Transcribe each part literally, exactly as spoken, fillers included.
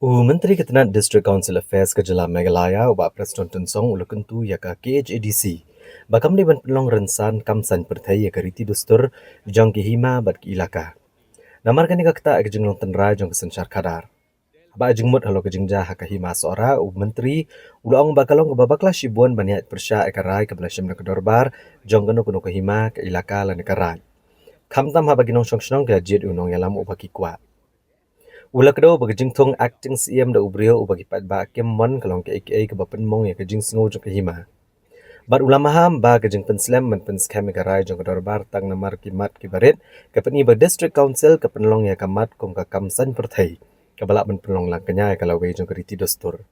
U Myntri ka tnat District Council Affairs ka jylla Meghalaya, u Bah Prestone Tynsong, u la kyntu ïa ka K H A D C ba kam dei ban pynlong rynsan kam saiñ pyrthei ïa ka riti dustur jong ki hima bad ki ilaka. Namar kane ka ktah ïa ka jinglong tynrai jong ka synshar khadar. Haba ai jingmut halor ka jingjia ha ka hima Sohra, u Myntri u la ong ba ka long kaba bakla shibun ban ïaid pyrshah ïa ka rai kaba la shim na ka dorbar jong kano kano ka hima, ka ilaka lane ka raid, khamtam haba ki nongshong shnong ki la jied ïa u nongïalam uba ki kwah. U la kdew ba ka jingthung acting Syiem da u briew uba ki paidbah kim mon ka long kaei kaei kaba pynmong ïa ka jingsngew jong ka hima. Bad u la maham ba ka jingpynslem ban pynskhem ïa ka rai jong ka dorbar tang namar ki mat kiba rit, ka pyni ba District Council ka pynlong ïa ka mat kum ka kam saiñ pyrthei kaba lah ban pynlong lang kñia ïa ka lawei jong ka riti dustur.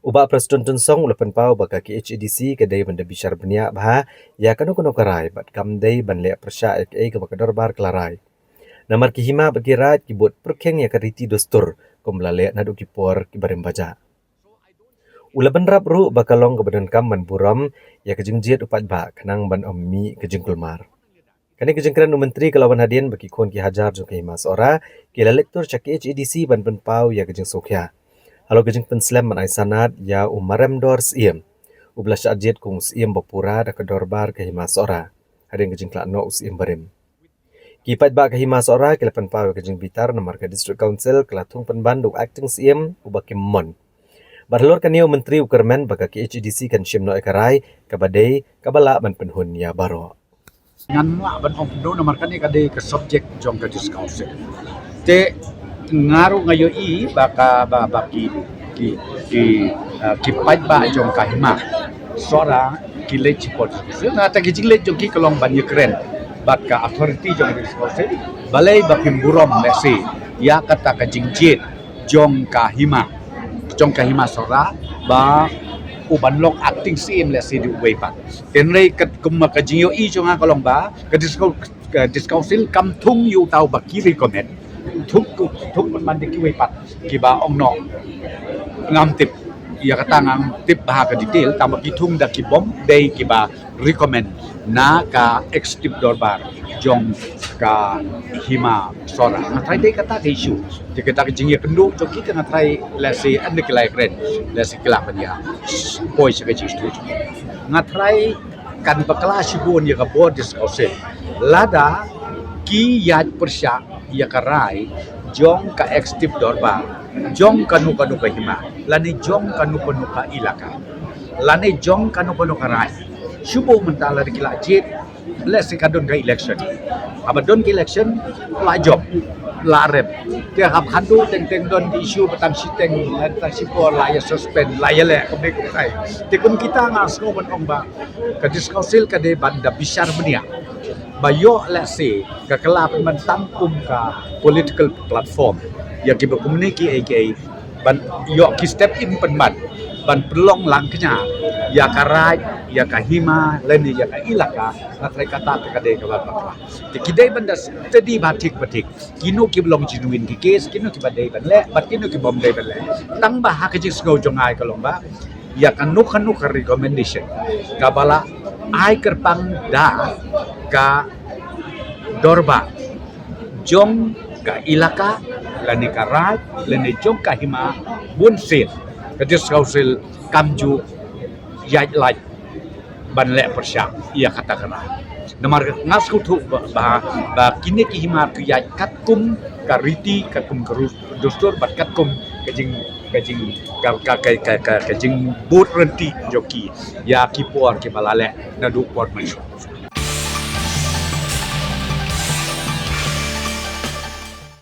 U Bah Prestone Tynsong u la pynpaw ba ka K H A D C ka dei ban da bishar bniah bha ïa kano kano ka rai bad kam dei ban leh pyrshah ïa kaei kaba ka dorbar ka la rai. Namar ki hima bad ki raid ki bud pyrkhing ïa ka riti dustur kumba la leh naduh ki por kiba rim ba jah. U la bynrap ruh ba ka long kaba donkam ban burom ïa ka jingjied u paidbah khnang ban ym mih ka jingkulmar. Kane ka jingkren u Myntri ka la wan hadien ba ki khun ki hajar jong ka hima Sohra ki la leit tur sha K H A D C ban pynpaw ïa ka jingsngewkhia halor ka jingpynslem ban ai sanad ïa u marem dor Syiem uba la shah jied kum u Syiem ba pura da ka dorbar ka hima Sohra hadien ka jingkhlad noh u Syiem barim. Ki paidbah ka hima Sohra ki la pynpaw ïa ka jingbitar namar ka District Council ka la thung pynban da u acting Syiem uba kim mon. Bad halor kane u Myntri u kyrmen ba ka K H A D C kan shim noh ïa ka rai kaba dei kaba lah ban pynhun ïa baroh. Ngan ym lah ban ong kumno namar kane ka dei ka subject jong ka District Council. Te nga ruh nga ïohi ba ka, ba, ba ki, ki, ki, ah, ki paidbah jong ka hima Sohra ki leit shipor. Te ki jingleit jong ki ka long ban ïakren bad ka authority jong ka District Council. Balei ba phim burom lehse ïa kata ka jingjied jong ka hima, jong ka hima Sohra, ba u ban long acting Syiem lehse dei uwei pat. Te hynrei kat kumba ka jingïohi jong nga ka long ba ka District, ka District Council kam thung ïa uta uba ki recommend, thung, thung pynban da kiwei pat kiba ong noh. Ngam tip ïa kata, ngam tip bha ka detail, tangba ki thung da kibym dei kiba recommend na ka executive dorbar jong ka hima Sohra. Nga tharai dei kata ka issue. Te kata ka jingïakynduh jong ki te nga tharai lehse ynda ki la ïakren lehse ki lah ban ïa poi sha ka jingstad. Nga tharai kan bakla shibun ïa ka bor District Council lada ki ïaid pyrshah ïa ka rai jong ka executive dorbar jong kano kano ka hima lane jong kano kano ka ilaka lane jong kano kano ka raid. Shu bun mynta lada ki la jied, lehse ka don ka election. Haba don ka election la jop, la rem. Te hap haduh teng teng don ka issue ba tang shiteng, tang shipor la ïa suspend, la ïaleh kumne kumtai. Te kum kita nga sngew ban ong ba ka District Council ka dei ban da bishar bniah ba ïoh lehse ka kylla pynban tang kum ka political platform ïa kiba kumne kiei kiei ban ïoh ki step in pynban ban pynlong lang kñia ïa ka raid, ïa ka hima lane ïa ka ilaka. Nga tharai kata ka dei kaba bakla. Te ki dei ban da study ba thik ba thik kino kiba long genuine ki case, kino kiba dei ban leh bad kino kibym dei ban leh. Tangba ha ka jingsngew jong nga ka long ba ïa kano kano ka recommendation kaba la ai kyrpang da ka dorbar jong ka ilaka lane ka raid lane jong ka hima, bunsien ka District Council kam ju ïaid lait ban leh pyrshah ïa kata ka rai. Namar nga sngewthuh ba, ba, ba kine ki hima ki ïaid katkum ka riti, katkum ka ru-, dustur bad katkum ka jing, ka jing, ka, ka jingbud rynti jong ki ïa ki por kiba la leh naduh por mynshwa.